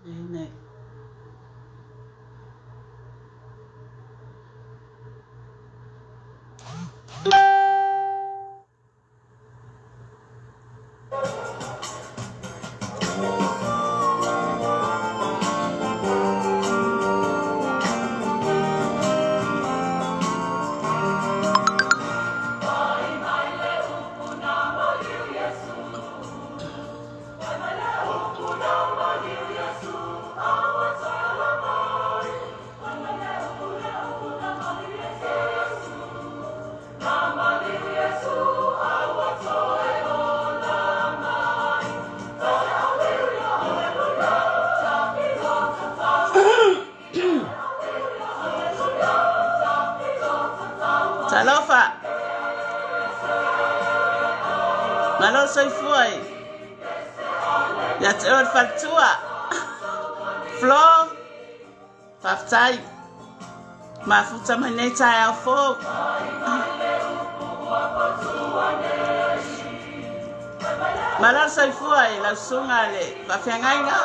Amene. Talofa. Malo le soifua e. Ia te oe le faletua. Flo. Faafetai. Mafuta mai nei taeao fou. Malo le soifua i lau susuga le faafeagaiga.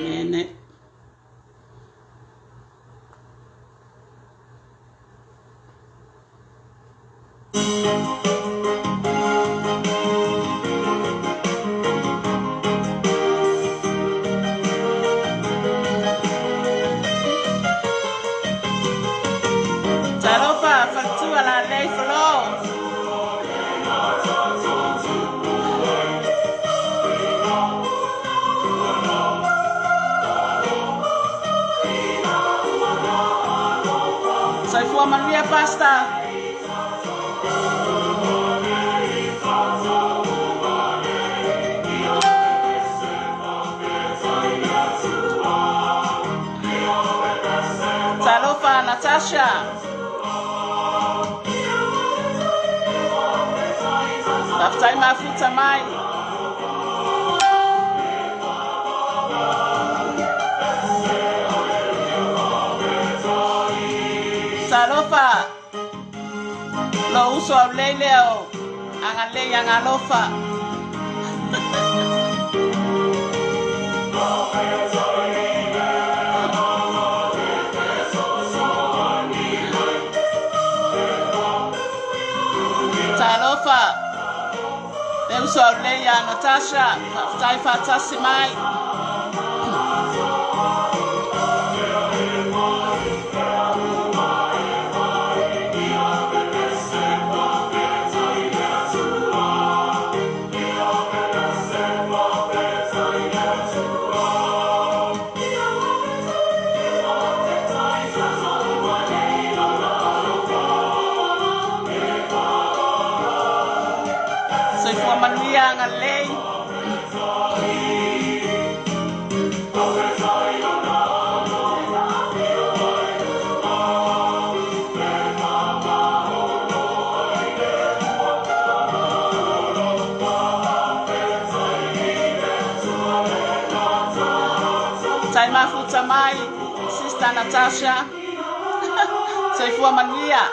Amene. Talofa, faletua lalei folo. Soifua manuia, Pastor. Talofa Natasha. Faafetai mafuta mai. Talofa lou uso aulei lea o Agalelei Agalofa. Talofa le uso aulei ia Natasha, faafetai faatasi mai. Soifua manuia agalelei. Tai mafuta mai, Sister Natasha. Soifua manuia.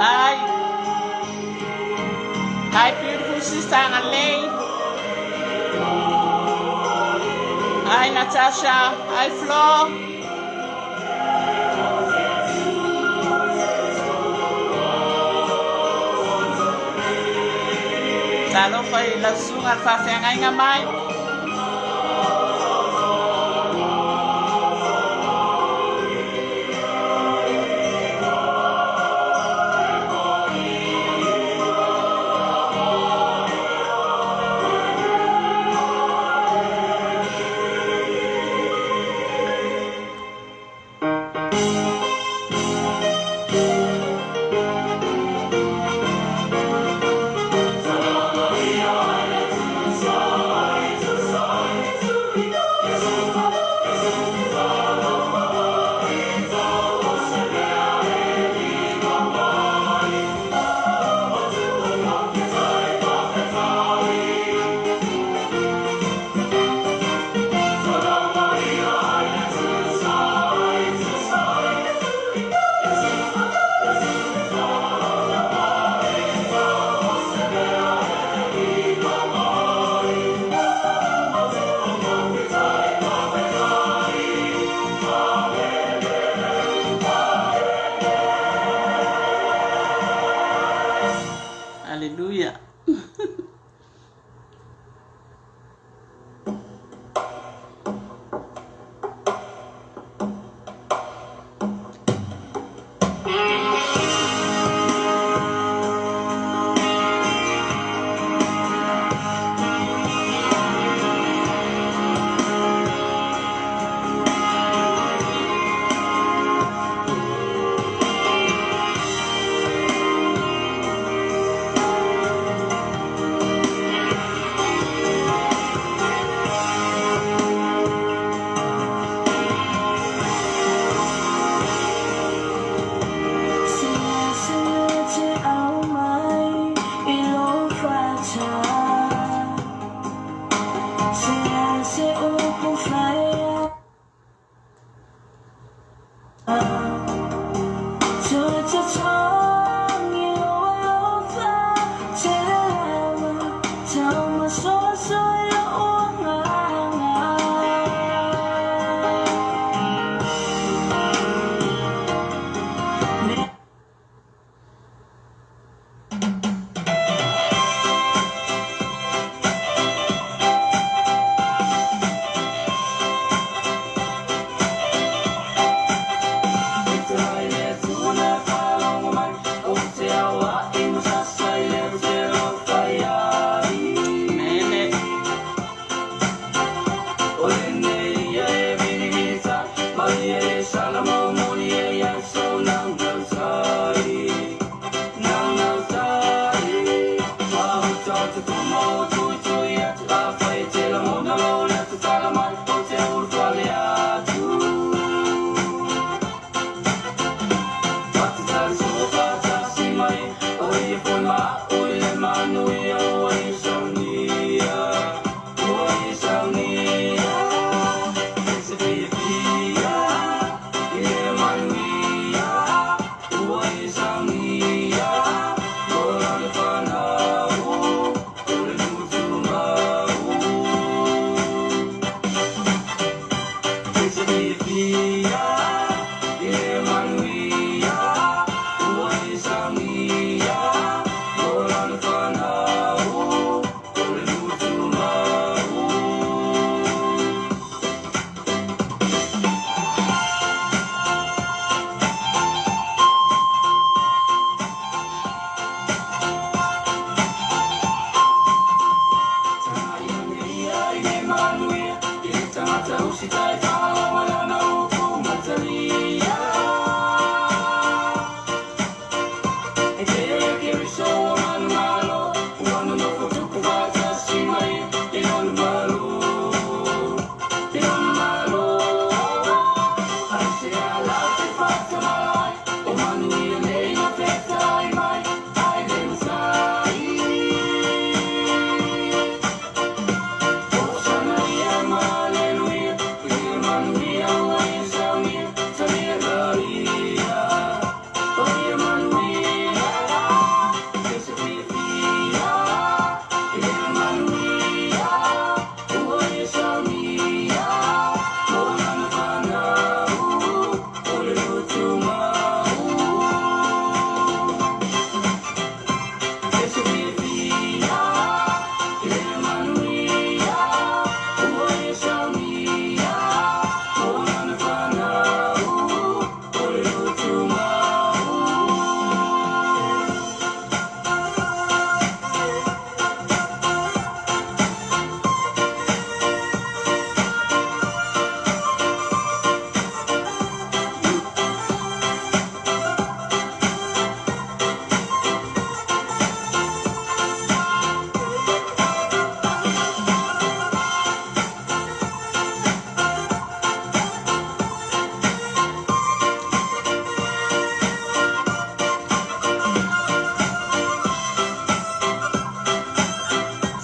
Hi. Hi, beautiful sister Agalelei. Hi, Natasha. Hi, Flo. Talofa i lau susuga le faafeagaiga mai. Mene.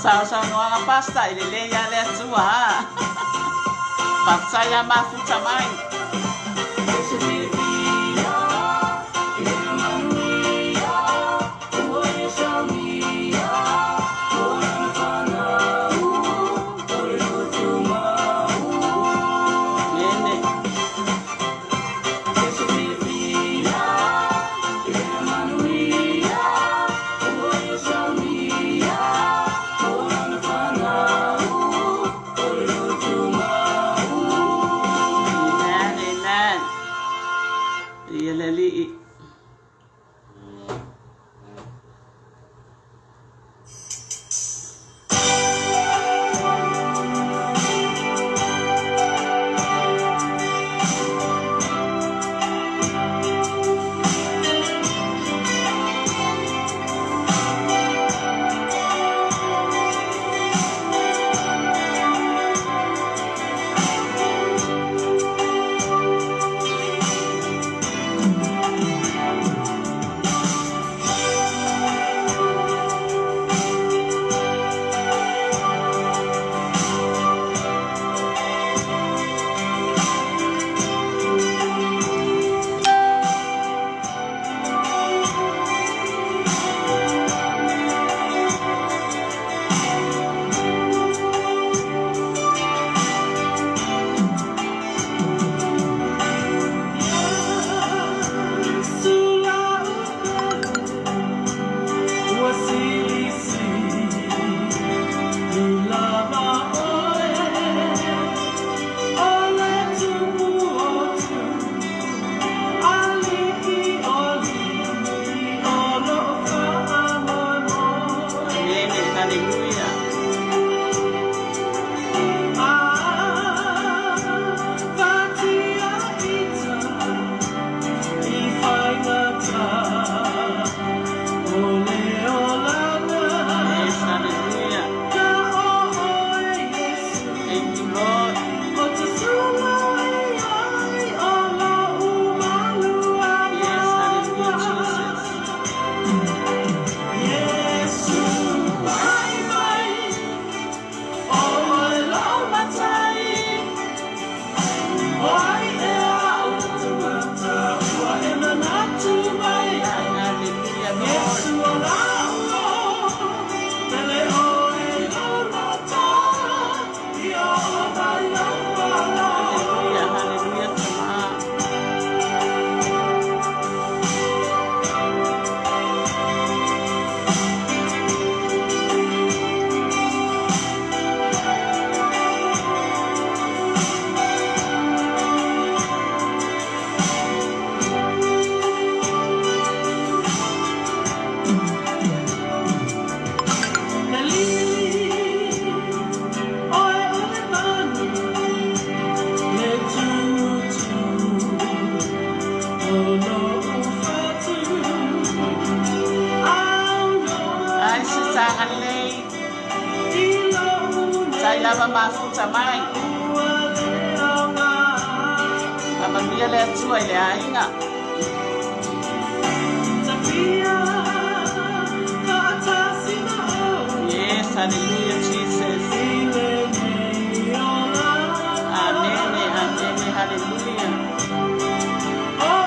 Sausaunoaga pasta i lelei a le Atua. Faafetai a mafuta mai. Mene. Amen. Thank you, Lord. Yes, hallelujah, Jesus. Hallelujah, Lord. Hallelujah, hallelujah, tama. Ai, sister Hanley. Sai lava mafuta mai. Amanuia le atua i le aiga. Yes, hallelujah, Jesus. Amen, amen, hallelujah. Thank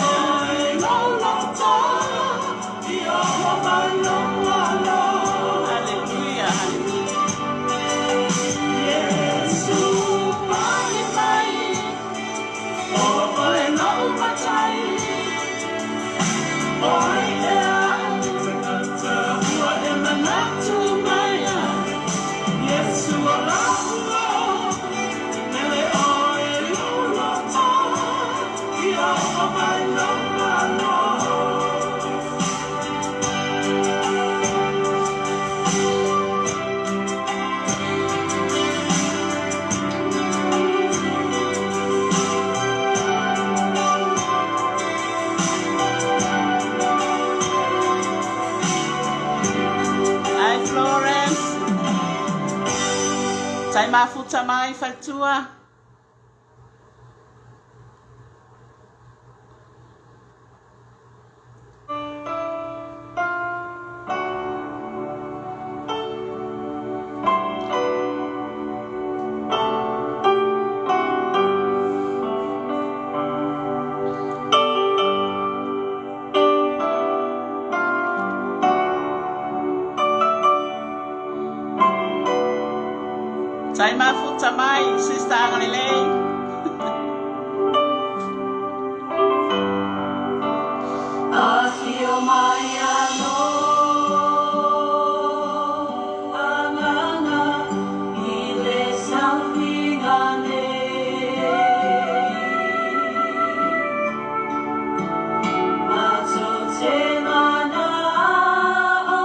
you, Lord. Hallelujah, hallelujah. Hi, Florence. Sai mafuta mai faletua. Sai mafuta mai, sister Angalilei. Afio mai anō Agaga i le sauiga nei. Matou te mana'o.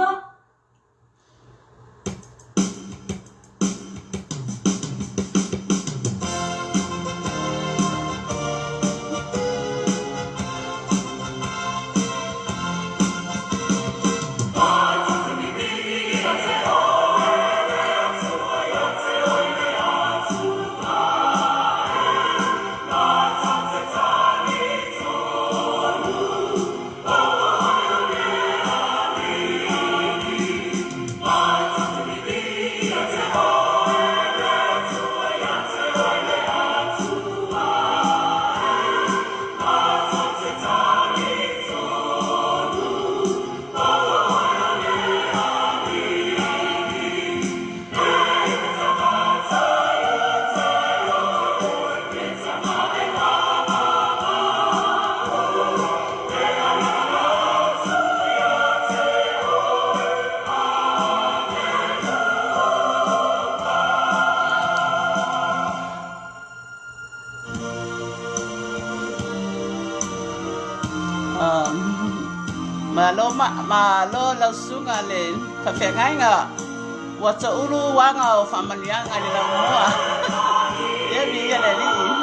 Malo ma, malo lau susuga le faafeagaiga ua toulu uaga o faamanuiaga i le laumua. Ia viia le Alii.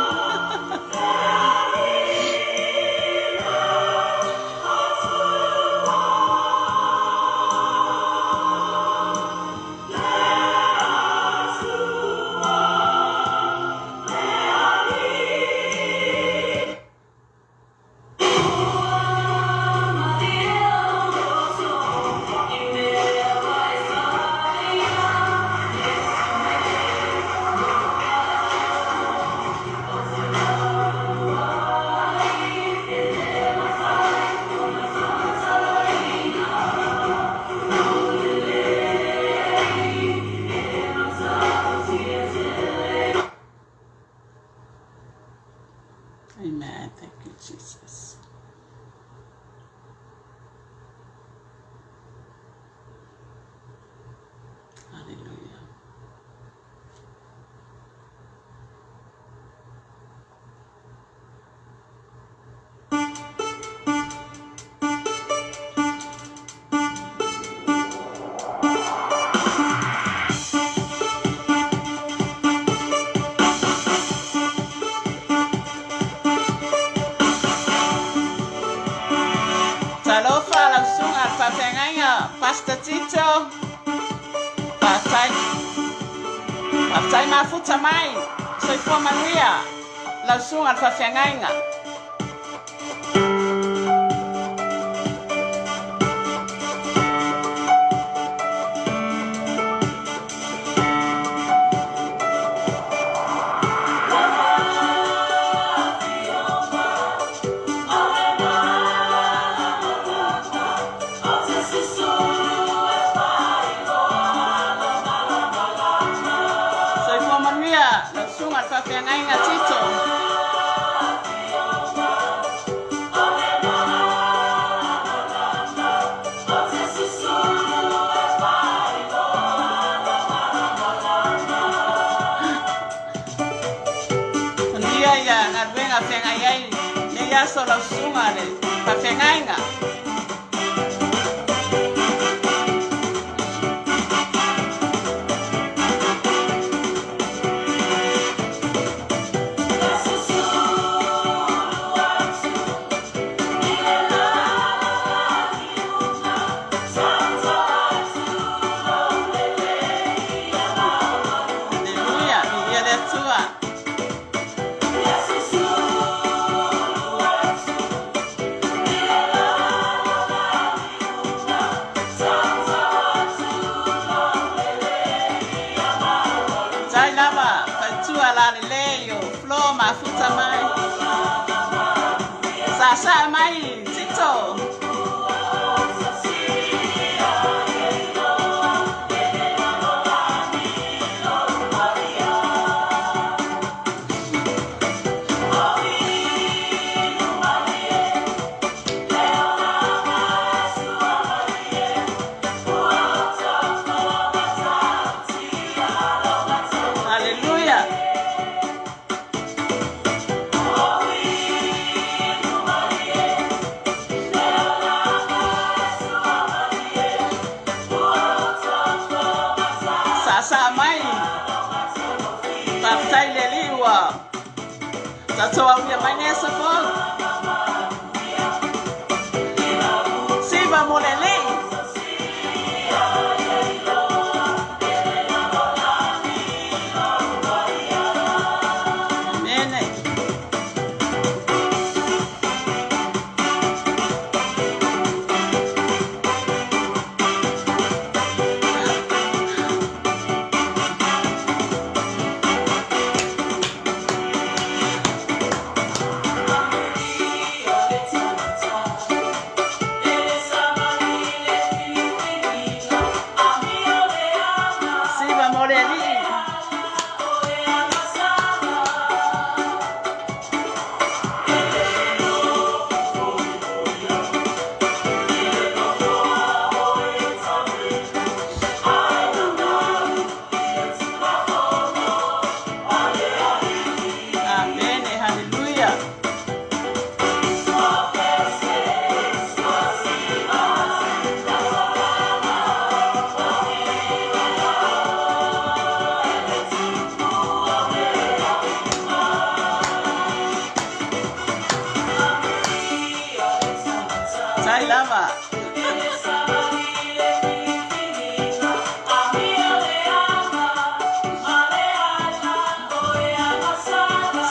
Amen. Thank you, Jesus. Hallelujah. Talofa lau susuga le faafeagaiga Pastor Tito. Faafetai. Faafetai mafuta mai. Soifua manuia lau susuga le faafeagaiga. Soifua manuia lau susuga le faafeagaiga Tito. Manuia ia galuega feagai ai nei aso lau susuga le faafeagaiga. Aleluia, viia le Atua. Tai lava, faletua lalelei o Flo mafuta mai. Saasaa mai Tito. Haleluia. Saasaa mai. Faafetai le Alii ua tatou aulia mai nei aso fou. Siva mo le Alii. Amene. lava.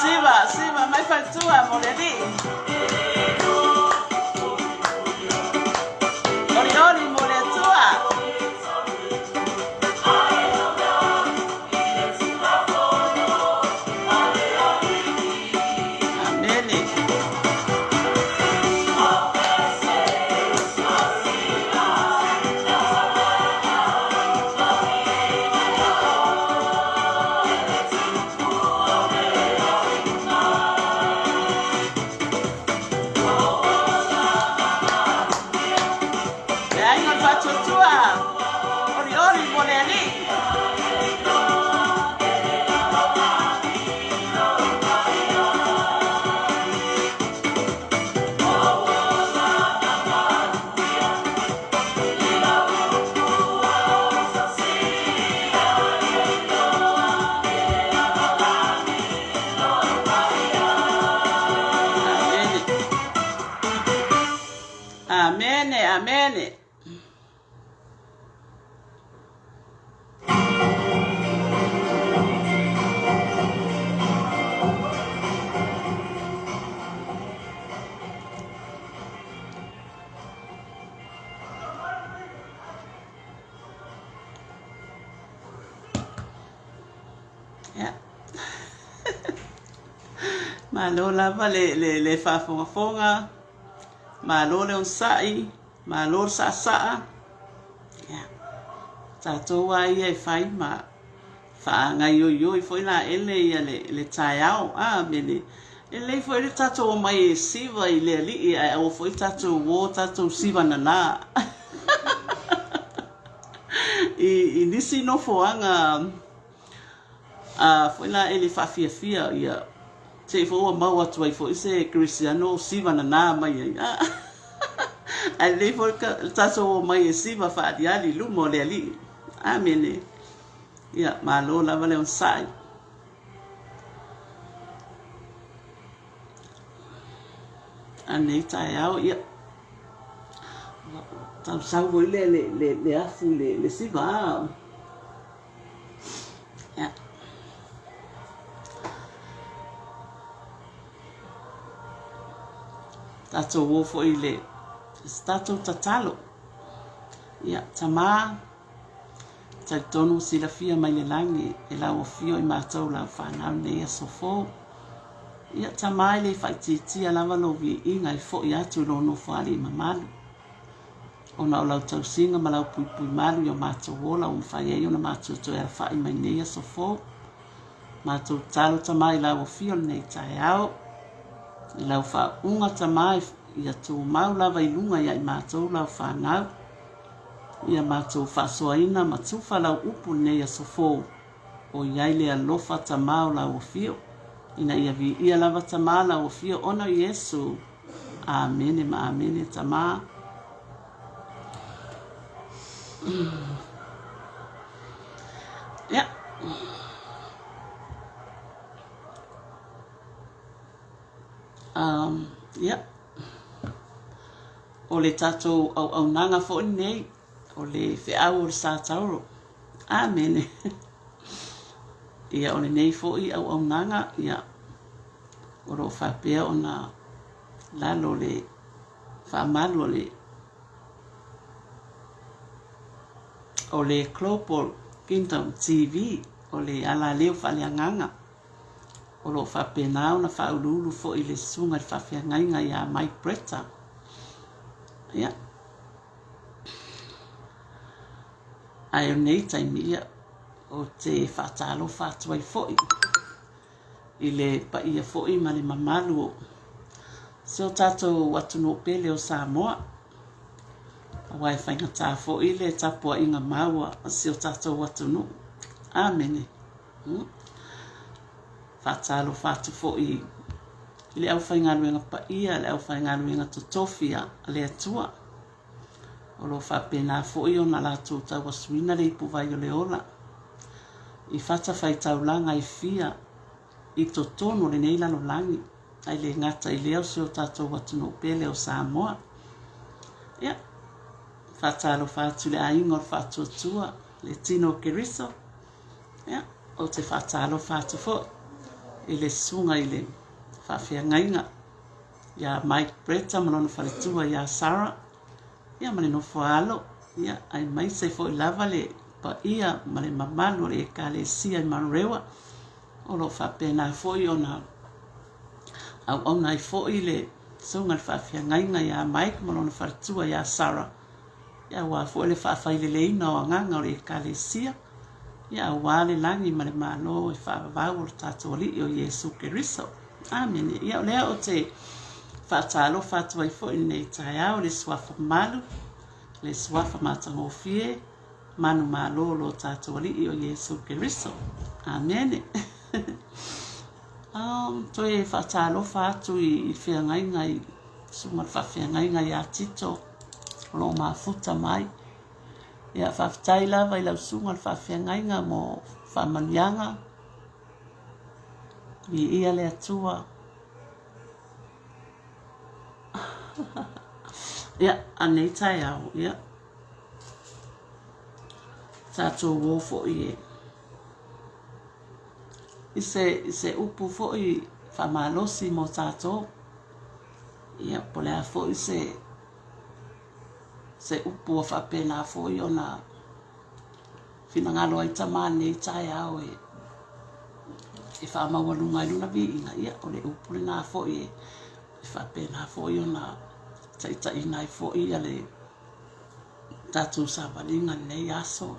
Siva, siva mai faletua mo le alii. Olioli mo le Atua. Amene. Le aiga o le faatuatua, olioli mo le Alii. Amene. Amene, amene. Ia. Malo lava le, le, le faafogafoga, malo le onosai, malo le saasaa. Ia. Tatou lava ia e fai ma faagaioioi foi la ele ia le, le taeao. Amene. E lelei foi le tatou omai e siva i le Alii ae aua foi tatou o tatou siva nana. I, i nisi nofoaga a foi la ele faafiafia ia te i foi ua maua atu ai foi se kerisiano o siva nana mai ai. Ae lelei foi le tatou omai e siva faaaliali i luma o le Alii. Amene. Ia, malo lava le onosai. A nei taeao, ia, tausau foi le, le, le, le afu le, le siva, a. Ia. Tatou o foi i le, se tatou tatalo. Ia, Tamā, Talitonu silafia mai le lagi e lau afio i matou lau fanau nei aso fou. Ia tama e le faaitiitia lava lou viiga e foi atu i lou nofoalii mamalu. Ona o lau tausiga ma lau puipui malu i o matou ola ua mafai ai ona matou toe alafai mai nei aso fou. Matou tatalo tama i lau afio lenei taeao. I lau faauuga tama ia tumau lava i luga ia i matou lau fanau. Ia matou faasoaina ma tufa lau upu lenei aso fou, ʻoiai le alofa Tamā o lau afio, ina ia viia lava Tamā lau afio ona o Iesu. Amene ma amene Tamā. Ia. Um, ia. O le tatou auaunaga foi lenei, o le feau o le Sa Tauro. Amene. Ia, o lenei foi auaunaga, ia, o lo o faapea ona lalo le faamalu o le o le Global Kingdom TV, o le alaleo faaleagaga. O lo o faapena ona faauluulu foi le Susuga i le Faafeagaiga ia Mike Bretta. Ia. Ae o nei taimi, ia, ou te faatalofa atu ai foi i le paia foi ma le mamalu o si o tatou atunuu pele o Samoa. Aua e faigata foi le tapuaiga mau a si o tatou atunuu. Amene. Faatalofa atu foi i le aufaigaluega paia, le aufaigaluega totofi a le Atua, o lo o faapena foi ona latou tauasuina le ipuvai o le ola i fatafaitaulaga e fia i totonu o lenei lalolagi, ae le gata i lea o si o tatou atunuu pele o Samoa. Ia, faatalofa atu i le aiga o le Faatuatua, le tino o Keriso. Ia, ou te faatalofa atu foi i le susuga i le faafeagaiga ia Mike Bretta ma lona faletua ia Sarah, ia ma le nofo a alo, ia, aemaise foi lava le paia ma le mamalu o le Ekalesia i Manurewa, o lo o faapena foi ona auauna ai foi le susuga i le faafeagaiga ia Mike ma lona faletua ia Sarah, ia aua foi le faafaileleina o agaga o le Ekalesia, ia aua le lagi ma le Malo e faavavau o le tatou Alii o Iesu Keriso. Amene. Ia o lea ou te faatalofa atu ai foi i lenei taeao i le Suafa Mamalu, le Suafa Matagofie, manumalo o lo tatou Alii o Iesu Keriso. Amene. Um, toe faatalofa atu i feagaiga i susuga le faafeagaiga ia Tito o lo o mafuta mai. Ia, faafetai lava i lau susuga le faafeagaiga mo faamanuiaga. Viia le Atua. Ia, a nei taeao, ia, tatou o foi e i se, i se upu foi faamalosi mo tatou. Ia, po o le a foi se se upu ua faapena foi ona finagalo ai tama i lenei taeao e, e faamaualuga ai lona viiga, ia o le upu lena foi e, e faapena foi ona taitaiina ai foi ia le tatou savaliga i lenei aso.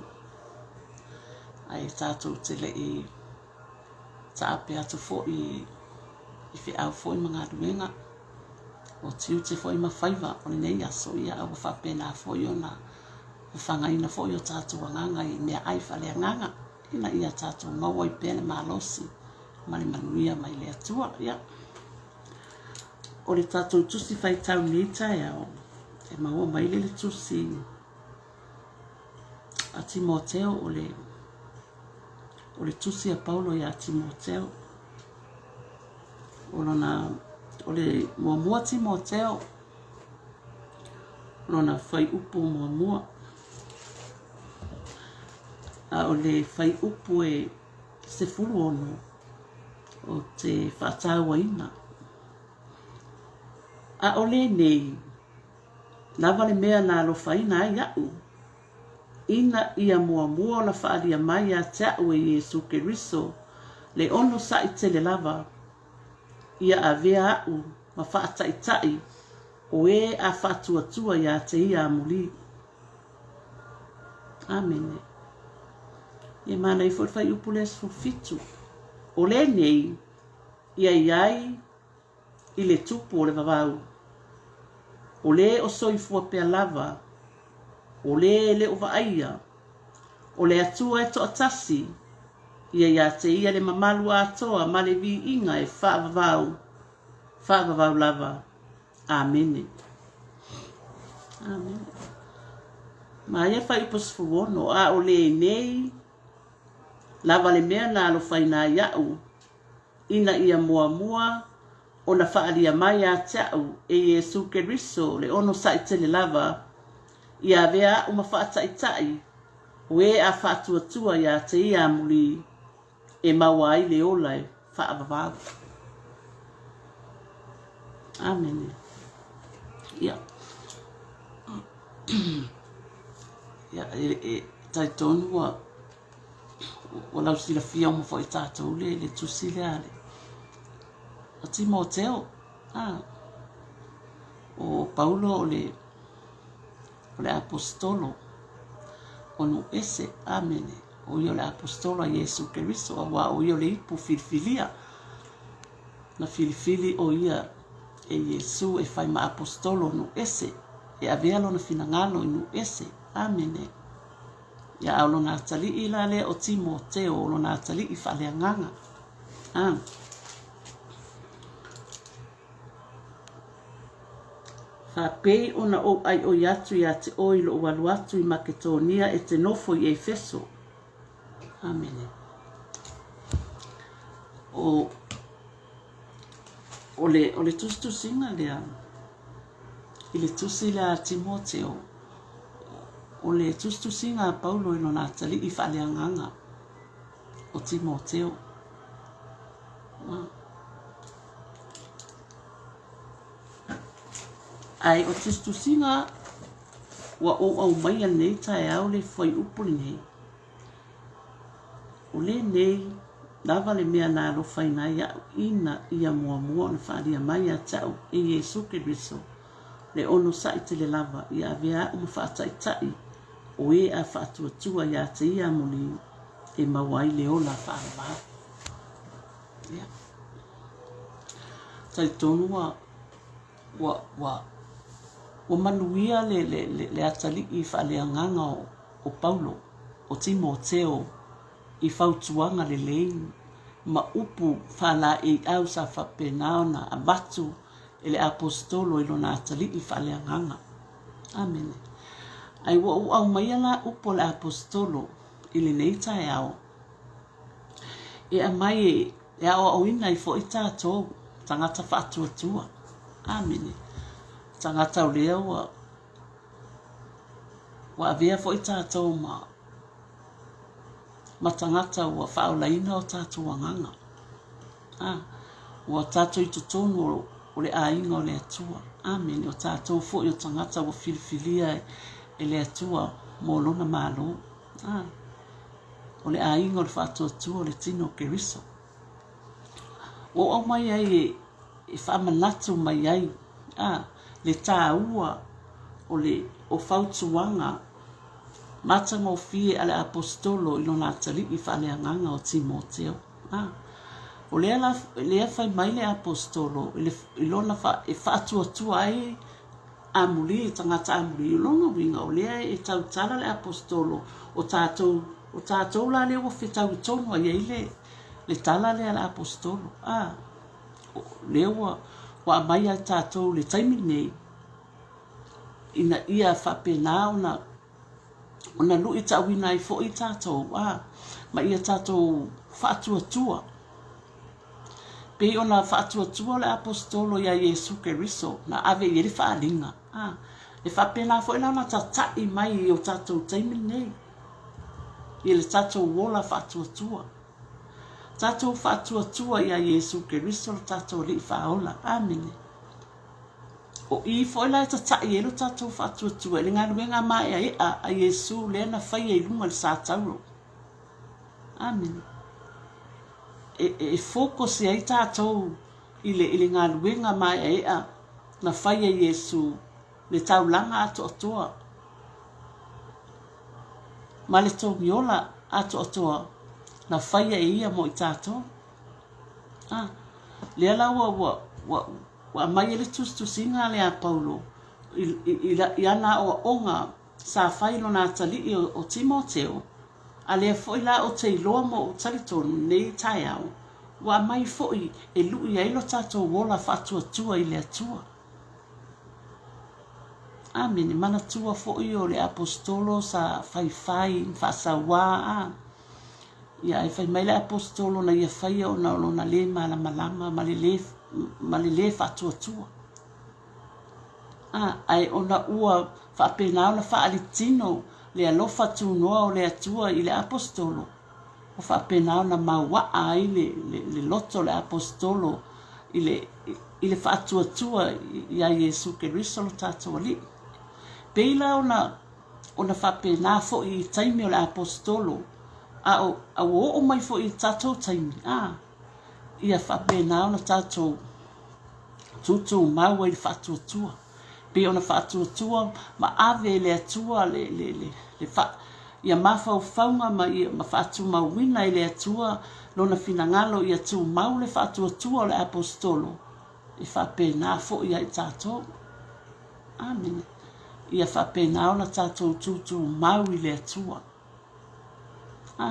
Ae tatou te le i taape atu foi i feau foi ma galuega, o tiute foi ma faiva o lenei aso, ia a ua faapena foi ona fafagaina foi o tatou agaga i meaai faaleagaga, ina ia tatou maua ai pea le malosi ma le manuia mai le Atua. Ia, o le tatou tusi faitau i lenei taeao, e maua mai le tusi a Timoteo o le O le tusi a Paulo iā Timoteo. O lona, o le muamua Timoteo, lona fuaiupu muamua. A o le fuaiupu e 16, ou te faatauaina. A o lenei lava le mea na alofaina ai aʻu, ina ia muamua ona faaalia mai ia te a'u e Iesu Keriso le onosa'i tele lava, ia avea a'u ma faataita'i o e a faatuatua iā te ia amulī. Amene. Ia manaia foi le fuaiupu lea 17. O lenei ia i ai i le tupu o le vavau. O lē o soifua pea lava, o lē e le o vaaia, o le Atua e toatasi, ia iā te ia le mamalu atoa ma le viiga e faavavau, faavavau lava. Amene. Amene. Ma ia fuaiupu 16, a o lenei lava le mea na alofaina ai aʻu, ina ia muamua ona faaalia mai ia te a'u e Iesu Keriso le onosa'i tele lava, ia avea a'u ma faataita'i o e a faatuatua iā te ia amulī e maua ai le ola e faavavau. Amene. Ia. Ia, e, e talitonu ua Ua lausilafia uma foi e tatou le, le tusi lea a le a Timoteo. Ah, o Paulo o le, o le aposetolo o nuu ese. Amene. O ia o le aposetolo a Iesu Keriso, auā o ia o le ipu filifilia. Na filifili o ia e Iesu e fai ma aposetolo o nuu ese, e avea lona finagalo i nuu ese. Amene. Ia, a o lona atalii la lea o Timoteo, o lona atalii faaleagaga. A. Faapei ona ou ʻaiʻoi atu iā te ʻoe i loʻu alu atu i Maketonia e te nofo i Efeso. Amene. O, o le, o le tusitusiga lea. I le tusi lea a Timoteo, o le tusitusiga a Paulo i lona atalii faaleagaga o Timoteo. Ae o tusitusiga ua ou aumaia lenei taeao le fuaiupu lenei, O lenei lava le mea na alofaina ai a'u ina ia muamua ona faaalia mai ia te a'u e Iesu Keriso le onosai tele lava ia avea a'u ma faataitai o e a faatuatua ia te ia amuli e maua ai le ola faaavavau. Ia. Talitonu ua ua ua ua manuia le le le atalii faaleagaga o o Paulo, o Timoteo i fautuaga lelei ma upu faalaeiau sa faapena ona avatu e le Aposetolo i lona atalii faaleagaga. Amene. Ae ua ou aumaia la upu a le Aposetolo i lenei taeao e aumai e aoaoina ai foi tatou tagata faatuatua. Amene. Tagata o lea ua Ua avea foi tatou ma ma tagata ua faaolaina o tatou agaga. A, ua tatou i totonu o, o le aiga o le Atua. Amene. O tatou foi o tagata ua filifilia e le Atua mo lona Malo. A, o le aiga o le faatuatua o le tino o Keriso. Ua ou aumai ai e e faamanatu mai ai a le tāua o le o fautuaga matagofie a le Aposetolo i lona atalii faaleagaga o Timoteo. A o lea la lea fai mai le Aposetolo i le i lona fa, e faatuatua ai amuli, tagata amuli. O lona uiga o lea e tautala le Aposetolo o tatou o tatou la lea ua fetaui tonu ai ai le le tala lea a le Aposetolo. A lea ua ua aumai ia i tatou i le taimi lenei, ina ia faapena ona ona luitauina ai foi tatou, a, ma ia tatou faatuatua. Pei ona faatuatua le Aposetolo ia Iesu Keriso na ave i ai le faaaliga, a, e faapena foi la ona tatai mai i o tatou taimi lenei, i le tatou ola faatuatua. Tatou faatuatua iā Iesu Keriso lo tatou Alii Faaola. Amene. O i foi la e tataʻi ai lo tatou faatuatua i le galuega maeaea a Iesu lea na faia i luga i le satauro. Amene. E, e focus ai tatou i le, i le galuega maeaea na faia e Iesu le taulaga atoatoa ma le togiola atoatoa na faia e ia mo i tatou. A, lea la ua, ua, ua, ua aumai ai le tusitusiga lea a Paulo i, i, i, i ana aoaoga sa fai i lona atalii o, o Timoteo, a lea foi la ou te iloa ma ou talitonu i lenei taeao, ua aumai foi e lui ai lo tatou ola faatuatua i le Atua. Amene. Manatua foi o le Aposetolo sa faifai ma faasauā a. Ia ae fai mai le Aposetolo na ia faia ona o lona le malamalama ma le lē ma le lē faatuatua. A, ae ona ua faapena ona faaali tino le alofa tunoa o le Atua i le Aposetolo, ua faapena ona mauaa ai le, le, le loto o le Aposetolo i le, i le faatuatua iā Iesu Keriso lo tatou Alii. Pei la ona, ona faapena foi i taimi o le Aposetolo, a, o, a ua oo mai foi i tatou taimi, a, ia faapena ona tatou tūtūmau ai i le faatuatua. Pei ona faatuatua ma ave e le Atua le, le, le, le fa, ia mafaufauga ma, ia, ma faatumauina e le Atua Lona finagalo ia tumau le faatuatua o le Aposetolo, e faapena foi ia i tatou. Amene. Ia faapena ona tatou tūtūmau i le Atua. A,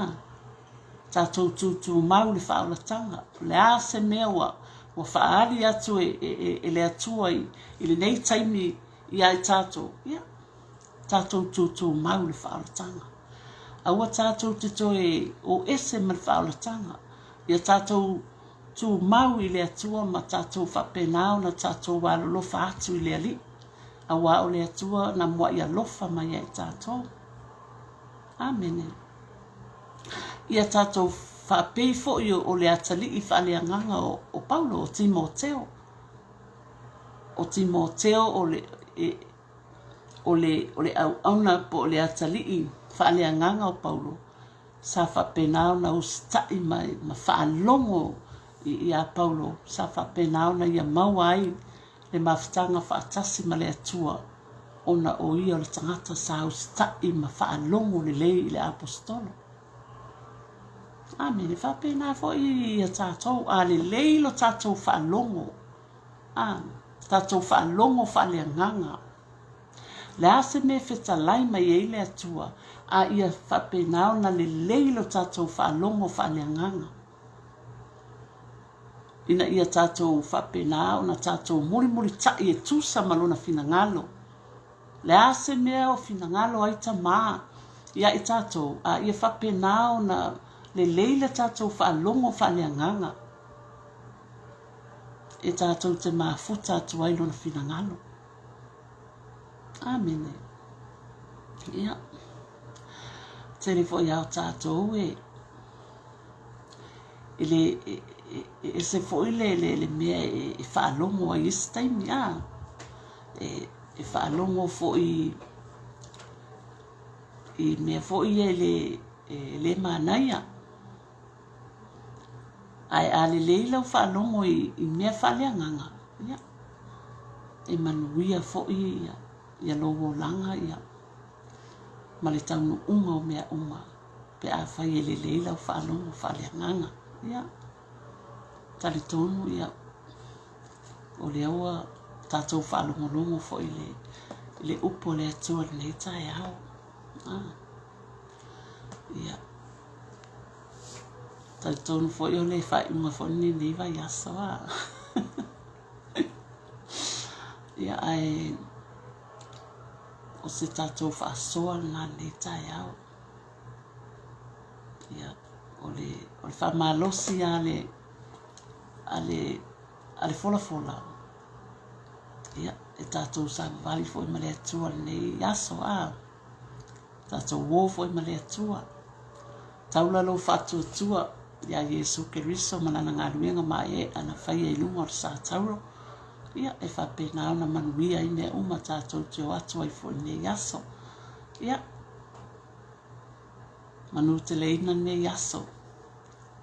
tatou tūtūmau i le faaolataga. O le a se mea ua, ua faaali atu e, e, e, e le Atua i, i lenei taimi ia i tatou, ia, tatou tūtūmau i le faaolataga. Aua tatou te toe o ese ma le faaolataga. Ia tatou tumau i le Atua ma tatou faapena ona tatou alolofa atu i le Alii. Auā o le Atua na muaʻi alofa mai ia i tatou. Amene. Ia tatou faapei foi o le atalii faaleagaga o Paulo, o Timoteo. O Timoteo o le, e, o le, o le auauna po o le atalii faaleagaga o Paulo, sa faapena ona usitai mai ma faalogo iā Paulo, sa faapena ona ia maua ai le mafutaga faatasi ma le Atua, ona o ia o le tagata sa usitai ma faalogo lelei i le Aposetolo. Amene. E faapena foi ia tatou, a lelei lo tatou faalogo, a tatou faalogo faaleagaga, le a se mea e fetalai mai ai le Atua, a ia faapena ona lelei lo tatou faalogo faaleagaga. Ina ia tatou faapena ona tatou mulimulitai e tusa ma Lona finagalo. Le a se mea o finagalo ai Tama ia i tatou, a ia faapena ona lelei le tatou faalogo faaleagaga e tatou te mafuta atu ai Lona finagalo. Amene. Ia, tele foi lava o tatou e E le, e ese foi le, le, le mea e, e faalogo ai isi taimi, a. E, e faalogo foi i mea foi ia e le, e le manaia. Ae a lelei lau faalogo i, i mea faaleagaga, ia, e manuia foi ia, ia lou olaga ia, ma le taunuuga o mea uma. Pe afai e lelei lau faalogo faaleagaga, ia, talitonu, ia, o lea ua tatou faalogologo foi i le, i le upu a le Atua i lenei taeao. Ah, ia, talitonu foi o le faaiuga foi lenei lenei vaiaso, a. Ia, ae o se tatou faasoa lena i lenei taeao. Ia, o le, o le faamalosi a le, a le, a le folafola, ia, e tatou savavali foi ma le Atua i lenei aso, a, tatou uo foi ma le Atua. Taula lou faatuatua iā Iesu Keriso ma Lana galuega maeaea na faia i luga o le sa tauro, ia, e faapena ona manuia ai mea uma tatou te o atu ai foi i lenei aso. Ia, manuteleina lenei aso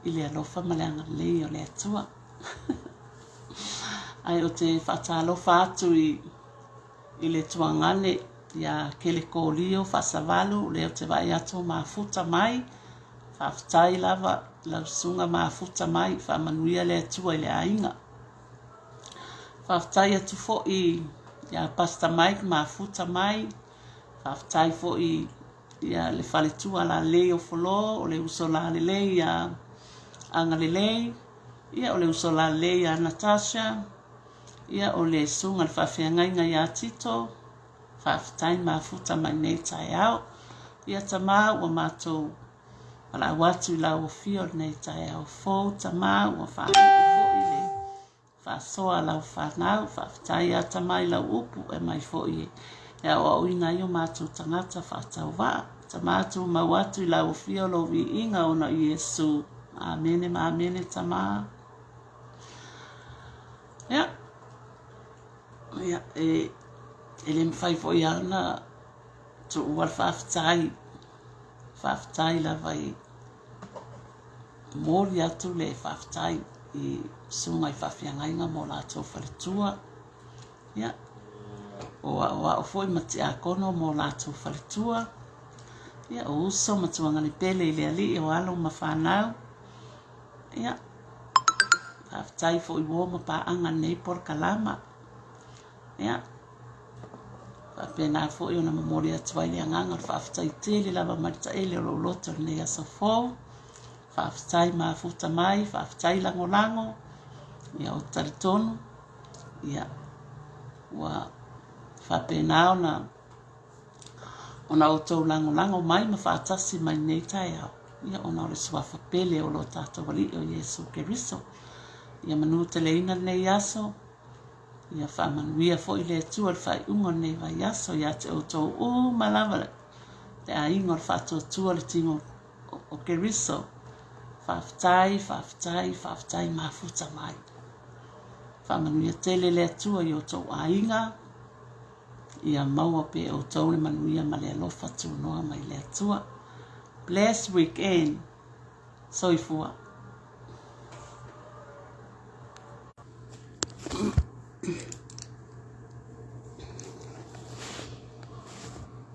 i le alofa ma le agalelei o le Atua. Ae ou te faatalofa atu i, i le tuagane iā Kelekolio Faasavalu, o lea ou te vaai atu o mafuta mai. Faafetai lava i lau susuga mafuta mai, faamanuia le Atua i le aiga. Faafetai atu foi iā Pastor Mike mafuta mai. Faafetai foi ia le faletua lalelei o Folo, o le uso lalelei ia Agalelei, ia o le uso lalelei ia Natasha, ia o le susuga i le faafeagaiga ia Tito, faafetai mafuta mai nei taeao. Ia Tama ua matou valaau atu i lau afio i lenei taeao fou, Tama ua faaiu foi le Faasoa a lau fanau, faafetai a Tama i lau upu e aumai foi e aoaoina ai o matou tagata faatauvaa. Tama tumau atu i lau afio lou viiga ona o Iesu. Amene ma amene Tama. Ia, ia e, e le mafai foi lava ona tuua le faafetai. Faafetai lava i Momoli atu le faafetai i susuga i faafeagaiga ma o latou faletua, ia, o aoao foi ma tiakono ma o latou faletua, ia, o uso ma tuagane pele i le Alii, o alo ma fanau, ia, faafetai foi uo ma paaga i lenei polokalama, ia, faapena foi ona momoli atu ai le agaga o le faafetai tele lava mai le taele o lou loto i lenei aso fou. Faafetai mafuta mai, faafetai lagolago, ia ou te talitonu, ia, ua faapena ona ona outou lagolago mai ma faatasi mai lenei taeao, ia ona o le suafa pele o lo tatou Alii o Iesu Keriso. Ia manuteleina lenei aso. Ia faamanuia foi le Atua i le faaiuga o lenei vaiaso ia te outou uma lava le aiga o le faatuatua le tino o Keriso. Faafetai, faafetai, faafetai mafuta mai. Faamanuia tele le Atua i outou aiga. Ia maua pea e outou le manuia ma le alofa tunoa mai le Atua. Bless weekend. Soifua.